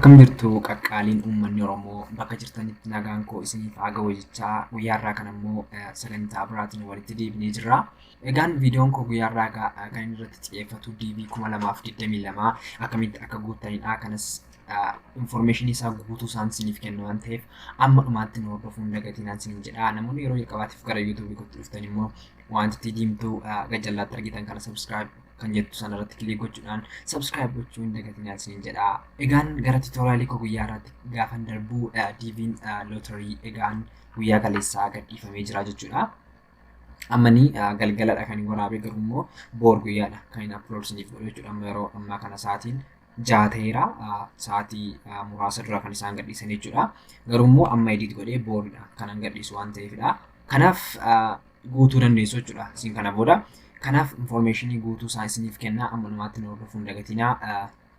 Akkam jirtu qaqqaaliin uummanni Oromoo? Bakka jirtanitti nagaan koo isiniif haa ga'u jechaa, guyyaa irraa kana immoo sagantaa biraatiin walitti deebinee jirra. Egaan viidiyoon koo guyyaa irraa kan inni irratti xiyyeeffatu DV 2022 akkamitti akka guuttanidha. Kanas information isaa guutuu isaan isiniif kenna waan ta'eef, amma dhumaatti nu hordofuu hin dagatinaan isiniin jedha. Namoonni yeroo jalqabaatiif gara YouTubeii kootti dhuftan immoo wanti diimtuu gajjallaatti argitan kana subscribe kan jettu sanarratti click gochuudhaan subscribe gochuu hin dagatinaan isiniin jedha. Egaan gara tutorialii koo guyyaa irraatti gaafan darbu, DV'n lottery egaan guyyaa kaleessaa gadhiifamee jira jechuudha. Ammanii galgaladha kan hin waraabee, garuu immoo boor guyyaadha kan hin upload isiniif godhu jechuudha. Amma yeroo ammaa kana sa'aatiin 6 ta'eera. Sa'aatii muraasa dura kan isaan gadhiisan jechuudha. Garuu immoo amma edit godhee booridha kan an gadhiisu waan ta'eefidha. Kanaaf guutuu dandeessu jechuudha isin kana booda. Kanaaf informationii guutuu isaa isiniif kenna, amma dhumaatti nu hordofuu hin dagatinaa.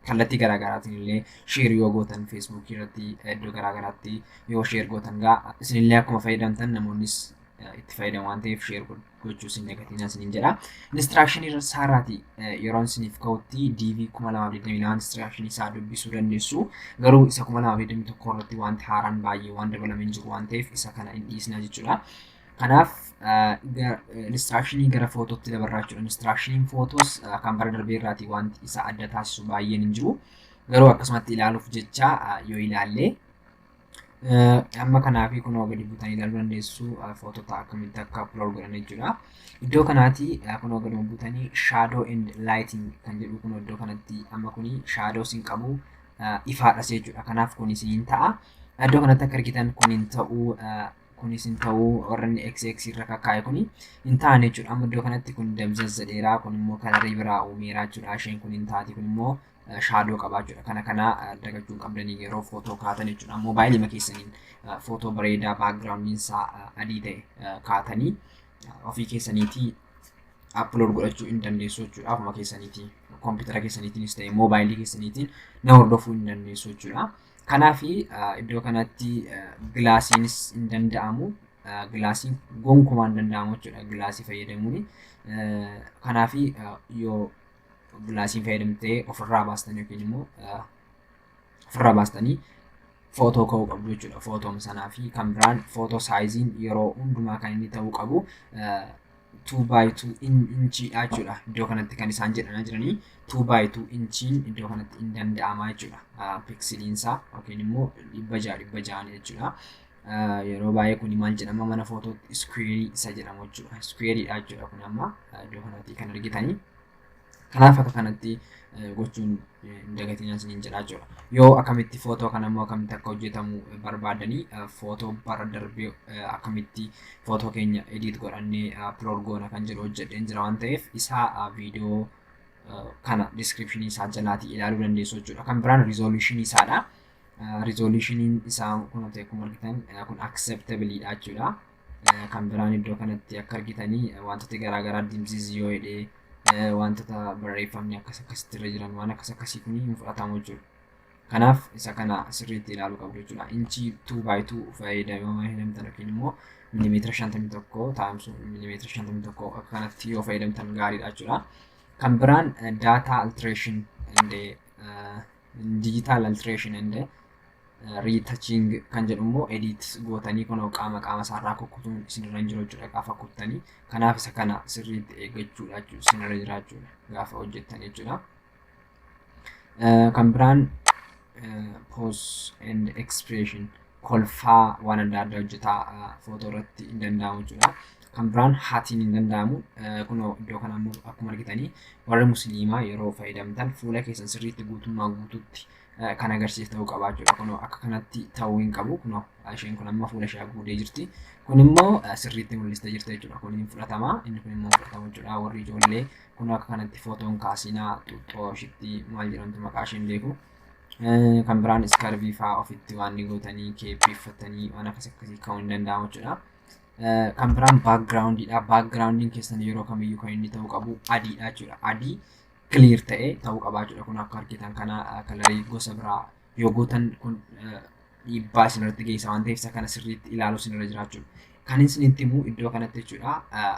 Kallattii garaagaraatiin illee share yoo gootan, Facebookii irratti, iddoo garaagaraatti yoo share gootan, gaa isinillee akkuma fayyadamtan namoonnis itti fayyadamu waan ta'eef, share gochuu isin dagatinaa isiniin jedha. Instructionii isaarraati yeroo isiniif ka'utti DV 2022 instructionii isaa dubbisuu dandeessu. Garuu isa 2021 irratti wanti haaraan baay'ee waan dabalamee jiru waan ta'eef, isa kana hin dhiisna jechuudha. Kanaaf instructionii gara footootti dabarraa jechuudha. Instructioniin footoos kan bara darbee irraati wanti isa adda taasisu baay'een hin jiru. Garuu akkasumatti ilaaluuf jecha yoo ilaalle, amma kanaafi kunoo gadi buutanii ilaaluu dandeessu, footota akkamitti akka upload godhan jechuudha. Iddoo kanaati kunoo gadi buutanii shadow and lighting kan jedhu, kunoo iddoo kanatti amma kuni shadow sin qabu, ifaadhas jechuudha. Kanaaf kun isiniin ta'a. Iddoo kanatti akka argitan kun hin ta'u, kunis hin ta'u, warra inni XX irra kakkaa'e kuni hin ta'an jechuudha. Amma iddoo kanatti kun dabzazza dheeraa, kun immoo colorii biraa uumeera jechuudha. Isheen kun hin taati, kun immoo shadow qabaa jechuudha. Kana dagachuu hin qabdanii yeroo footoo kaatan jechuudha. Moobaayilii keessaniin footoo bareedaa backgroundiin isaa adii ta'e kaatanii ofii keessaniitii upload godhachuu hin dandeessu jechuudha. Ofuma keessaniitii koompitara keessaniitiinis ta'e moobaayilii keessaniitiin na hordofuu hin dandeessu jechuudha. Kanaaf iddoo kanatti glassiinis hin danda'amu. Glassiin gonkumaa hin danda'amu jechuudha glassii fayyadamuun. Kanaaf yoo glassiin fayyadamtee ofirraa baastan yookiin immoo ofirraa baastanii footoo ka'uu qabdu jechuudha. Footoon sanaa fi kan biraan footoo sizeiin yeroo hundumaa kan inni ta'uu qabu 2 by 2 inchiidha jechuudha. Iddoo kanatti kan isaan jedhamaa jiranii 2 by 2 inchiin iddoo kanatti hin danda'ama jechuudha. Pixeliinsaa yookiin immoo 600 600 jechuudha. Yeroo baay'ee kun maal jedhama, mana footootti squareii isa jedhamu jechuudha. Squareiidha jechuudha kun amma iddoo kanatti kan argitanii. Kanaaf akka kanatti gochuun hin dagatinaa isiniin jedhaa jechuudha. Yoo akkamitti footoo kana immoo akkamitti akka hojjetamu barbaadanii, footoo bara darbee akkamitti footoo keenya edit godhannee upload goona kan jedhu hojjedheen jira waan ta'eef, isaa viidiyoo kana descriptionii isaa jalaatii ilaaluu dandeessu jechuudha. Kan biraan resolutionii isaadha. Resolutioniin isaa kun akkuma argitan kun acceptableidha jechuudha. Kan biraan iddoo kanatti akka argitanii wantoota garaagaraa dimziz yoo jedhee, wantoota barreeffamni akkas akkasitti irra jiran, waan akkas akkasii kun hin fudhatamu jechuudha. Kanaaf isa kana sirriitti ilaaluu qabdu jechuudha. Inchii 2 by 2 fayyadamtan yookiin immoo milimeetira 51 times milimeetira 51 akka kanatti yoo fayyadamtan gaariidha jechuudha. Kan biraan data alteration and digital alteration and retouching kan jedhu immoo edit gootanii kunoo qaama qaama isaarraa kukkutuun isinirra hin jiru jechuudha gaafa kuttanii. Kanaaf isa kana sirriitti eeggachuudha jechuudha, isinirra jira jechuudha gaafa hojjettan jechuudha. Kan biraan pose and expression, kolfaa waan adda addaa hojjetaa footoo irratti hin danda'amu jechuudha. Kan biraan hatiin hin danda'amu. Kunoo iddoo kana immoo akkuma argitanii warri musliimaa yeroo fayyadamtan fuula keessan sirriitti guutummaa guutuutti kan agarsiisu ta'uu qaba jechuudha. Kunoo akka kanatti ta'uu hin qabu. Kunoo isheen kun amma fuula ishee haguugdee jirti. Kun immoo sirriitti mul'istee jirti jechuudha. Kun hin fudhatama. Inni kun immoo fudhatamu jechuudha. Warri ijoollee kunoo akka kanatti footoon kaasinaa xuuxxoo ishitti maal jedhamtu maqaa isheen beeku. Kan biraan scarfii fa'aa ofitti waan ni gootanii cappii uffatanii waan akkas akkasii ka'uu hin danda'amu jechuudha. Kan biraan backgroundiidha. Backgroundiin keessan yeroo kamiyyuu kan inni ta'uu qabu adiidha jechuudha. Adii clear ta'e ta'uu qaba jechuudha. Kun akka argitan kana colorii gosa biraa yoo gootan kun dhiibbaa isinirratti geessa waan ta'eef, isa kana sirriitti ilaaluu isinirra jira jechuudha. Kan isinitti himu iddoo kanatti jechuudha.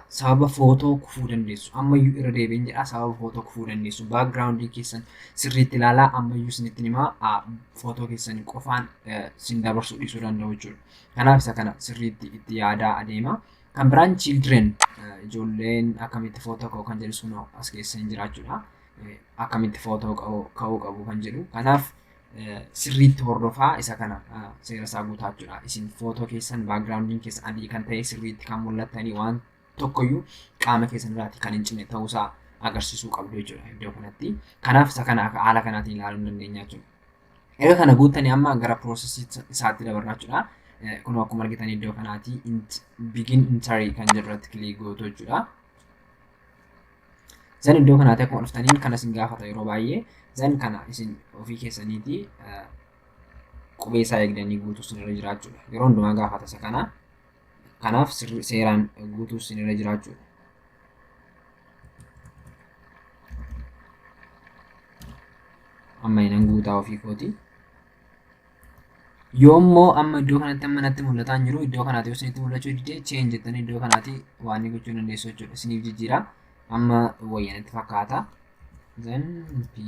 Sababa footoo kufuu dandeessu. Ammayyuu irra deebiin jedha, sababa footoo kufuu dandeessu. Backgroundii keessan sirriitti ilaalaa. Ammayyuu isinitti himaa, footoo keessan qofaan isin dabarsuu dhiisuu danda'u jechuudha. Kanaaf isa kana sirriitti itti yaadaa adeema. Kan biraan children, ijoolleen akkamitti footoo ka'u kan jedhu sun as keessa hin jiraachuudha. Akkamitti footoo ka'uu qabu kan jedhu. Kanaaf sirriitti hordofaa, isa kana seera isaa guutaa jechuudha. Isin footoo keessan backgroundiin keessan adii kan ta'e, sirriitti kan mul'attanii, waan tokkoyyuu qaama keessan irraati kan hin cinne ta'uusaa agarsiisuu qabdu jechuudha iddoo kanatti. Kanaaf isa kana akka haala kanaatiin ilaaluu hin dandeenya jechuudha. Erga kana guuttanii amma gara processii isaatti dabarraa jechuudha. Kun akkuma argitan iddoo kanaati begin entry kan jedhu irratti click gootu jechuudha. Then iddoo kanaatti akkuma dhuftaniin kana isin gaafata yeroo baay'ee. Then kana isin ofii keessaniiti qubee isaa eegdanii guutuu isin irra jiraachuudha. Yeroo hundumaa gaafata isa kana. Kanaaf seeraan guutuu isin irra jiraachuudha. Amma nan guutaa ofii kooti. Yoo immoo amma iddoo kanatti amma natti mul'ataa hin jiru, iddoo kanaatti yoo isinitti mul'achuu dide, change jettanii iddoo kanaatti waan inni gochuu dandeessu jechuudha. Isiniif jijjiira. Amma wayya natti fakkaata. Then P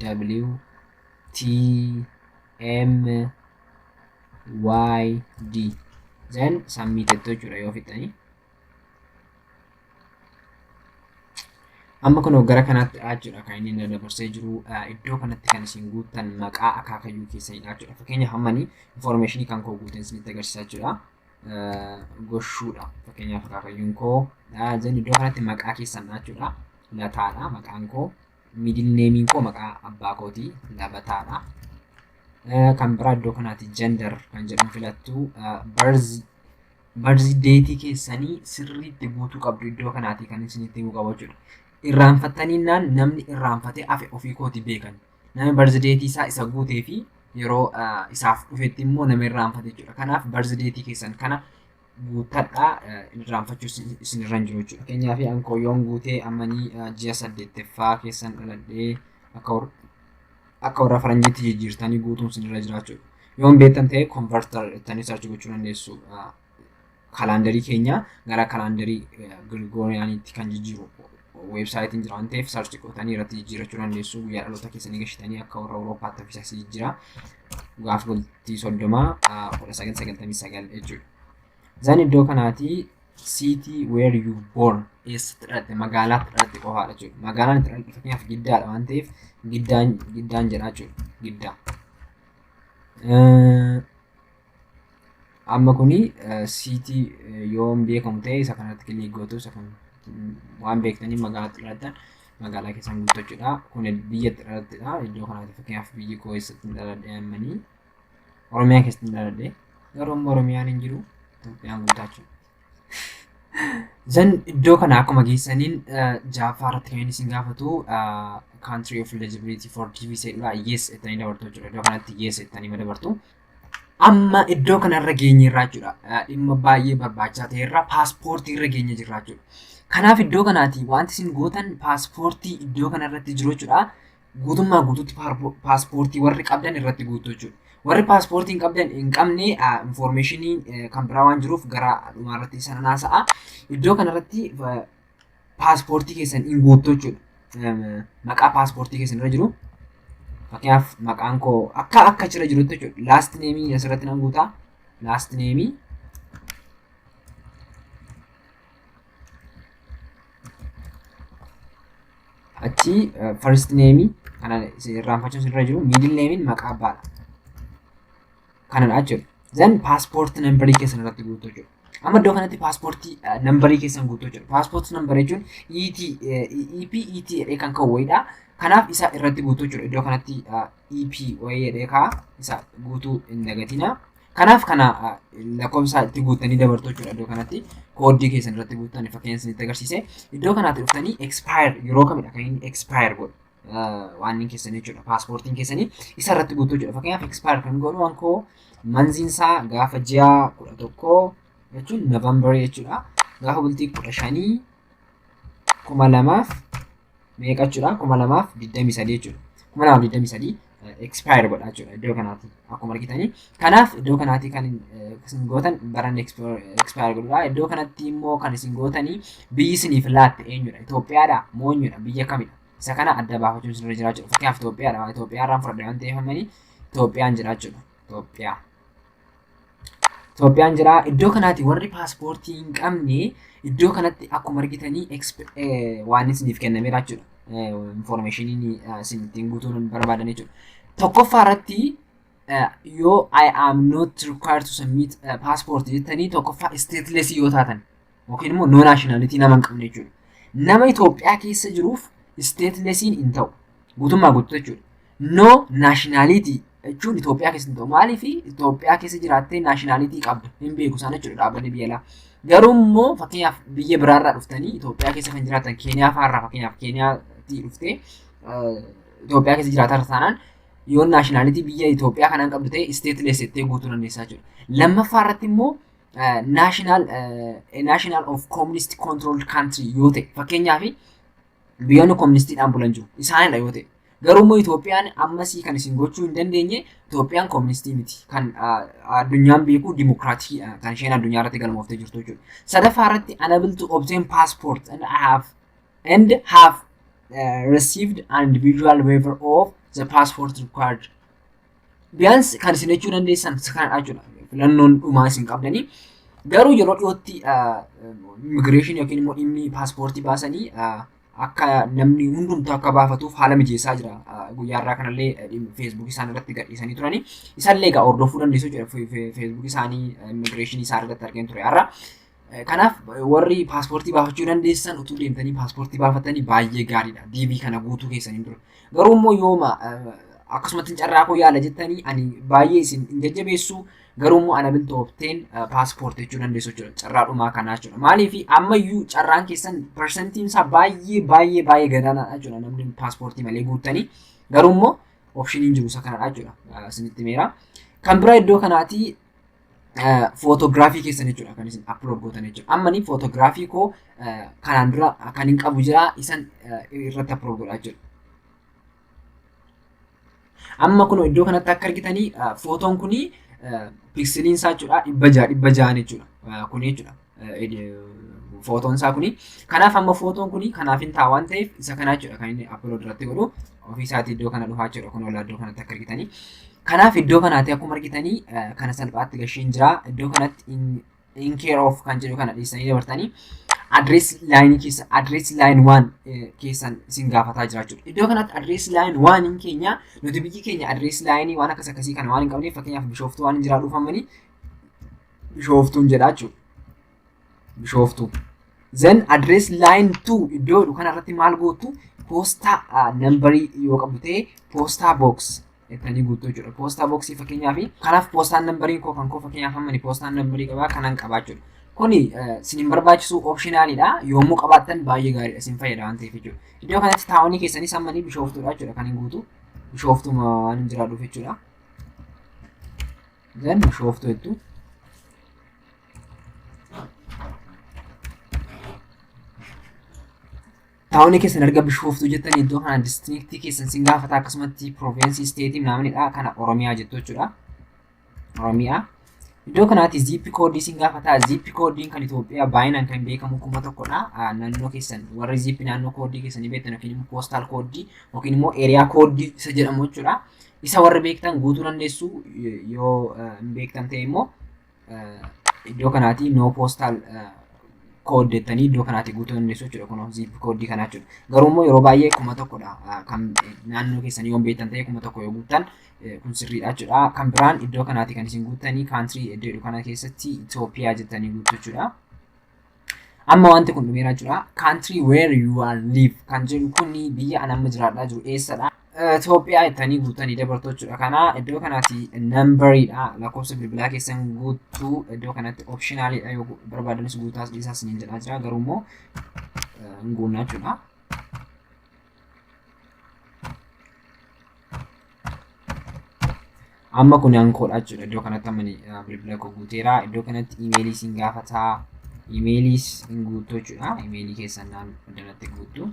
W T M Y D, then submit jettu jechuudha yoo fixxanii. Amma kun gara kanaatti jechuudha kan inni dabarsee jiru. Iddoo kanatti kan isin guuttan maqaa akaakayyuu keessanidha jechuudha. Fakkeenyaaf ammani informationii kan koo guuteen isinitti agarsiisaa jechuudha. Goshuudha. Fakkeenyaaf akaakayyuun koo, then iddoo kanatti maqaa keessan jechuudha. Lataadha maqaan koo. Middle nameiin koo maqaa abbaa kooti, Labataadha. Kan biraa iddoo kanaatti gender kan jedhamu filattu. Birth dateii keessanii sirriitti guutuu qabdu, iddoo kanaatti kan isinitti himuu qabu jechuudha. Irraanfattaniinnaan, namni irraanfatee hafe ofii kooti beekan. Namni birth dateii isaa isa guutee fi yeroo isaaf dhufetti immoo nama irraanfate jechuudha. Kanaaf birth dateii keessan kana guuttadhaa, irraanfachuu isin irra hin jiru jechuudha. Fakkeenyaaf ankoo yoon guutee ammanii ji'a saddeettaffaa keessan dhaladhee, akka warra faranjiitti jijjiirtanii guutuun isin irra jira jechuudha. Yoon beektan ta'e converter jettanii search gochuu dandeessu. Calendarii keenya gara calendarii Gregorianiitti kan jijjiiru websiteiin jira waan ta'eef, search gootanii irratti jijjiirachuu dandeessu. Guyyaa dhaloota keessanii gashitanii akka warra Awurooppaatti ofiisaa jijjiira. Gaafa bultii 30 1999 jechuudha. Then iddoo kanaati city where you born, eessatti dhalatte, magaalaatti dhalatte qofaadha jechuudha. Magaalaan itti dhalatte fakkeenyaaf Giddaadha waan ta'eef Giddaan jedha jechuudha. Giddaa. Amma kuni city yoo beekamu ta'e isa kanatti click gootu. Isa kan waan beektanii magaalaatti dhalattan magaalaa keessan guutuu jechuudha. Kun biyyatti dhalattedha. Iddoo kanaatti fakkeenyaaf biyyi koo eessatti dhaladhe ammanii Oromiyaa keessatti dhaladhe, garuu amma Oromiyaan hin jiru, Itoophiyaan guutaa jechuudha. Then iddoo kana akkuma geessaniin jaaffaa irratti kan inni isin gaafatu country of eligibility for DV jedhudha. Yes jettanii dabartu jechuudha. Iddoo kanatti yes jettanii dabartu. Amma iddoo kanarra geenye irraa jechuudha. Dhimma baay'ee barbaachisaa ta'e irra, paaspoortii irra geenye jirra jechuudha. Kanaaf iddoo kanaati wanti isin gootan paaspoortii iddoo kanarratti jiru jechuudha. Guutummaa guutuutti paaspoortii warri qabdan irratti guutuu jechuudha. Warri paaspoortii hin qabdan hin qabne informationii kan biraa waan jiruuf gara dhumaarratti sana naasa'a. Iddoo kanarratti paaspoortii keessan hin guuttu jechuudha. Maqaa paaspoortii keessan irra jiru. Fakkeenyaaf maqaan koo akka achirra jirutti jechuudha. Last nameii asirratti nan guutaa. Last nameii achi first nameii kana irraanfachuun irra jiru, middle nameiin maqaa abbaadha. Kanadha jechuudha. Then paaspoortii numberii keessan irratti guutuu jechuudha. Amma iddoo kanatti paaspoortii numberii keessan guutuu jechuudha. Paaspoortii numberii jechuun ET, EP, ET jedhee kan ka'u wayiidha. Kanaaf isa irratti guutuu jechuudha. Iddoo kanatti EP wayii jedhee ka'a. Isa guutuu hin dagatina. Kanaaf kana lakkoofsa itti guuttanii dabartu jechuudha. Iddoo kanatti kooddii keessan irratti guuttanii fakkeenya isinitti agarsiise. Iddoo kanaatti dhuftanii expire yeroo kamidha kan inni expire godhu, waan inni keessanii jechuudha. Paaspoortiin keessanii isa irratti guutuu jechuudha. Fakkeenyaaf expire kan godhu waan koo monthiin isaa gaafa ji'a 11 jechuun Novemberii jechuudha. Gaafa bultii 15 kuma lamaaf meeqa jechuudha? 2023 jechuudha. 2023. Expire godha jechuudha iddoo kanaatti akkuma argitanii. Kanaaf iddoo kanaatti kan isin gootan baran expire godhudha. Iddoo kanatti immoo kan isin gootanii biyyi isiniif laatte eenyudha? Itoophiyaadha moo eenyudha? Biyya kamidha? Isa kana adda baafachuun isinirra jira jechuudha. Fakkeenyaaf Itoophiyaadha. Itoophiyaarraan fudhadhe waan ta'eef ammanii Itoophiyaan jira jechuudha. Itoophiyaa. Itoophiyaan jira. Iddoo kanaatti warri paaspoortii hin qabne iddoo kanatti akkuma argitanii waan isiniif kennameera jechuudha. Informationiin isin ittiin guutuun barbaadan jechuudha. Tokkoffaa irratti yoo "I am not required to submit passport" jettanii, tokkoffaa stateless yoo taatan yookiin immoo no nationality nama hin qabne jechuudha. Nama Itoophiyaa keessa jiruuf statelessiin hin ta'u. Guutummaa guutuu jechuudha. No nationality jechuun Itoophiyaa keessa hin ta'u. Maaliif? Itoophiyaa keessa jiraattee nationality qabda hin beeku isaan jechuudha dhaabbanni biyya alaa. Garuu immoo fakkeenyaaf biyya biraarraa dhuftanii Itoophiyaa keessa kan jiraatan, Keeniyaa fa'aarraa, fakkeenyaaf Keeniyaatti dhuftee Itoophiyaa keessa jiraataa taanaan, yoo nationality biyya Itoophiyaa kanaan qabdu ta'e stateless jettee guutuu dandeessaa jechuudha. Lammaffaa irratti immoo national of communist controlled country yoo ta'e, fakkeenyaaf biyyoonni communistiidhaan bulan jiru, isaanidha yoo ta'e. Garuu immoo Itoophiyaan ammasii kan isin gochuu hin dandeenye, Itoophiyaan communistii miti. Kan addunyaan beeku dimokiraatii kan isheen addunyaa irratti galmooftee jirtu jechuudha. Sadaffaa irratti unable to obtain passport and have received an individual waiver of the passport required. Biyyaans kan isin jechuu dandeessan kanadha jechuudha. Filannoon dhumaa isin qabdanii. Garuu yeroo dhiyootti immigireeshinii yookiin immoo dhimmi paaspoortii baasanii akka namni hundumtuu akka baafatuuf haala mijeessaa jira. Guyyaa irraa kanallee Facebookii isaan irratti gadhiisanii turanii. Isallee egaa hordofuu dandeessu jechuudha. Facebookii isaanii immigireeshinii isaan irratti argeen ture har'a. Kanaaf warri paaspoortii baafachuu dandeessan utuu deemtanii paaspoortii baafatanii baay'ee gaariidha. DV kana guutuu keessanii dura. Garuu immoo yooma akkasumatti carraa koo yaala jettanii ani baay'ee isin hin jajjabeessu. Garuu immoo unable to obtain passport jechuu dandeessu jechuudha. Carraa dhumaa kanaa jechuudha. Maaliif? Ammayyuu carraan keessan percentiin isaa baay'ee baay'ee baay'ee gadaanaadha jechuudha. Namni paaspoortii malee guuttanii. Garuu immoo optioniin jiru isa kanadha jechuudha. Isinitti meera. Kan biraa iddoo kanaati footogiraafii keessan jechuudha kan isin upload gootan jechuudha. Amma ni footogiraafii koo kanaan dura kan hin qabu jira, isan irratti upload godhaa jechuudha. Amma kun iddoo kanatti akka argitanii footoon kuni pixeliin isaa jechuudha 600 600 jechuudha. Kuni jechuudha. Footoon isaa kuni. Kanaaf amma footoon kuni kanaaf hin ta'a waan ta'eef isa kana jechuudha kan inni upload irratti godhu, ofii isaatii iddoo kana dhufaa jechuudha. Kun olaa iddoo kanatti akka argitanii. Kanaaf iddoo kanaatti akkuma argitanii kana salphaatti gashiin jira. Iddoo kanatti in care of kan jedhu kana dhiisanii dabartanii address lineii keessa address line one keessan isin gaafataa jira jechuudha. Iddoo kanatti address line one keenya, nuti biyyi keenya address lineii waan akkas akkasii kana waan hin qabneef, fakkeenyaaf Bishooftuu waan hin jiraadhuuf ammanii Bishooftuun jedha jechuudha. Bishooftuu. Then address line 2 iddoo jedhu kanarratti maal gootu? Poostaa numberii yoo qabdu ta'e postal box jettanii guutuu jechuudha. Postal boxii fakkeenyaaf, kanaaf postal numberiin koo kan koo fakkeenyaaf ammani postal numberii qabaa kanan qabaa jechuudha. Kuni isin hin barbaachisu, optionalidha. Yommuu qabaattan baay'ee gaariidha, isin fayyada waan ta'eef jechuudha. Iddoo kanatti townii keessanis ammanii Bishooftuudha jechuudha kan hin guutu. Bishooftuma waan hin jiraadhuuf jechuudha. Then Bishooftuu jettu. Townii keessan erga Bishooftuu jettanii, iddoo kana districtii keessan sin gaafata, akkasumatti provinceii, stateii naaminidha, kana Oromiyaa jettu jechuudha. Oromiyaa. Iddoo kanaatti zip codeii sin gaafata. Zip codeiin kan Itoophiyaa baay'inaan kan beekamu 1000dha. Naannoo keessan warri zip naannoo codeii keessanii beektan yookiin immoo postal codeii yookiin immoo area codeii isa jedhamu jechuudha. Isa warri beektan guutuu dandeessu. Yoo hin beektan ta'e immoo iddoo kanaatti no postal code jettanii iddoo kanaatti guutuu dandeessu jechuudha. Kun zip codeii kanaa jechuudha. Garuu immoo yeroo baay'ee 1000dha. Kan naannoo keessanii yoo beektan ta'e 1000 yoo guuttan kun sirriidha jechuudha. Kan biraan iddoo kanaatti kan isin guuttanii country iddoo jedhu kana keessatti Itoophiyaa jettanii guutu jechuudha. Amma wanti kun dhumeera jechuudha. Country where you are live kan jedhu kuni biyya an amma jiraadhaa jiru eessadha? Itoophiyaa jettanii guuttanii dabartu jechuudha. Kana iddoo kanaatti numberiidha. Lakkoofsa bilbilaa keessan guutuu iddoo kanatti optionalidha. Yoo barbaadanis guutaas dhiisaas niin jedhaa jira. Garuu immoo hin guunnaa jechuudha. Amma kun hankoodha jechuudha. Iddoo kanatti amma bilbila koo guuteera. Iddoo kanatti emailii siin gaafataa. Emailiis hin guuttu jechuudha. Emailii keessan naan iddoo guuttu.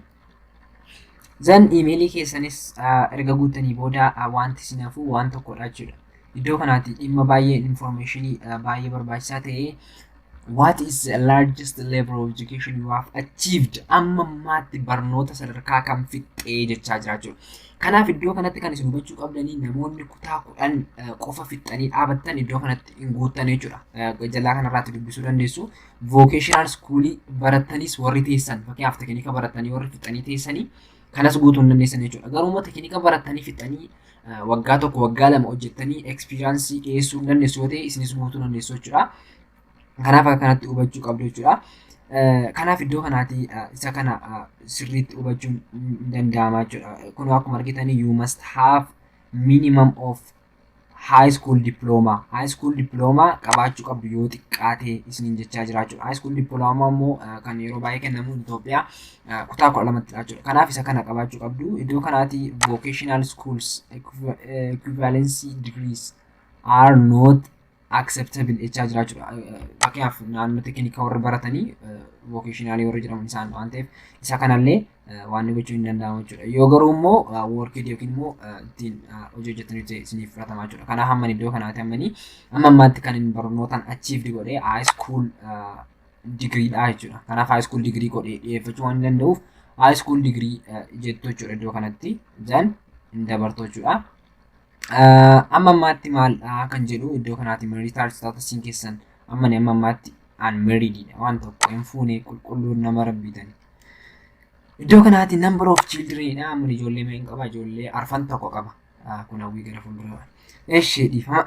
Then iimeelii keessanis erga guuttanii booda wanti isin hafu waan tokkodha jechuudha. Iddoo kanaatti dhimma baay'ee informationii baay'ee barbaachisaa ta'e, "What is the largest level of education you have achieved?" Amma ammaatti barnoota sadarkaa kam fixxee jechaa jira jechuudha. Kanaaf iddoo kanatti kan isin hubachuu qabdanii, namoonni kutaa 10 qofa fixxanii dhaabattan iddoo kanatti hin guuttan jechuudha. Jalaa kanarraatti dubbisuu dandeessu. Vocational schoolii barattanis warri teessan, fakkeenyaaf tekinika barattanii warri fixxanii teessanii, kanas guutuu hin dandeessan jechuudha. Garuu tekinika barattanii fixxanii waggaa 1, waggaa 2 hojjettanii experienceii dhiyeessuu hin dandeessu yoo ta'e, isinis guutuu dandeessu jechuudha. Kanaaf akka kanatti hubachuu qabdu jechuudha. Kanaaf iddoo kanaatti isa kana sirriitti hubachuun hin danda'ama jechuudha. Kun akkuma argitanii, you must have minimum of high school diploma. High school diploma qabaachuu qabdu yoo xiqqaate isiniin jechaa jira jechuudha. High school diploma immoo kan yeroo baay'ee kennamu Itoophiyaa kutaa 12tti jechuudha. Kanaaf isa kana qabaachuu qabdu. Iddoo kanaatti vocational schools equivalency degrees are not acceptable jechaa jira jechuudha. Fakkeenyaaf naannoo tekinika warri baratanii vocationalii warri jedhaman isaan waan ta'eef, isa kanallee waan gochuu hin danda'amu jechuudha. Yoo garuu immoo workii yookiin immoo ittiin hojii hojjetanii ta'e isiniif fudhatama jechuudha. Kanaaf hamman iddoo kanaatti hammanii amma ammaatti kan inni barnootaan achieved godhee high school digriidha jechuudha. Kanaaf high school degree godhee dhiyeeffachuu waan danda'uuf, high school degree jettu jechuudha iddoo kanatti, then hin dabartu jechuudha. Amma ammaatti maal kan jedhu iddoo kanaatti marital statusiin keessan, amma ammaatti unmarried, waan tokko hin fuune, qulqulluun nama rabbiitani. Iddoo kanaatti number of children dha. Amma ijoollee meeqa qaba? Ijoollee arfan tokko qaba. Kun hawwii gara fuulduraa. Eshi, dhiifama.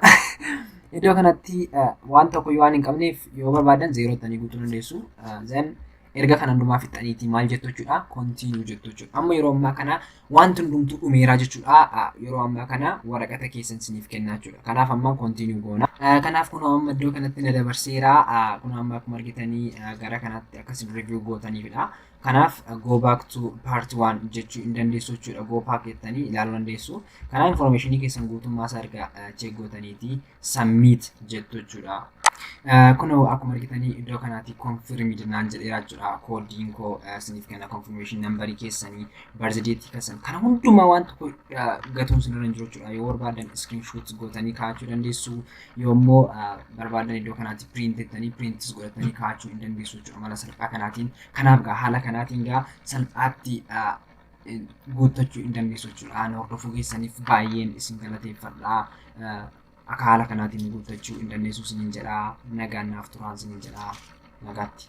Iddoo kanatti waan tokko yoo waan hin qabneef, yoo barbaadan zeeroottanii guutuu dandeessu. Then erga kana hundumaa fixxaniitii maal jettu jechuudha? Continue jettu jechuudha. Amma yeroo ammaa kana wanti hundumtuu dhumeeraa jechuudha. Yeroo ammaa kana waraqata keessan isiniif kennaa jechuudha. Kanaaf amma continue goona. Kanaaf kun amma iddoo kanatti na dabarseera. Kun amma akkuma argitanii gara kanatti akkasin review gootaniifidha. Kanaaf "go back to part one" jechuu hin dandeessu jechuudha. Go back jettanii ilaaluu dandeessu. Kanaaf informationii keessan guutummaa isaa erga check gootaniitii submit jettu jechuudha. Kunoo akkuma argitanii iddoo kanaatti confirm naan jedheera jechuudha. Koodiin koo isiniif kenna, confirmation numberii keessanii, birth date keessan, kana hundumaa waan tokko gatuun isin irra hin jiru jechuudha. Yoo barbaadan screenshot gootanii kaa'achuu dandeessu. Yoo immoo barbaadan iddoo kanaatti print jettanii printis godhatanii kaa'achuu hin dandeessu jechuudha mala salphaa kanaatiin. Kanaaf gaa haala kanaatiin gaa salphaatti guuttachuu hin dandeessu jechuudha. Ana hordofuu keessaniif baay'een isin galateeffadha. Akka haala kanaatiin guuttachuu hin dandeessu isiniin jedha. Nagaan naaf turaan isiniin jedha. Nagaatti.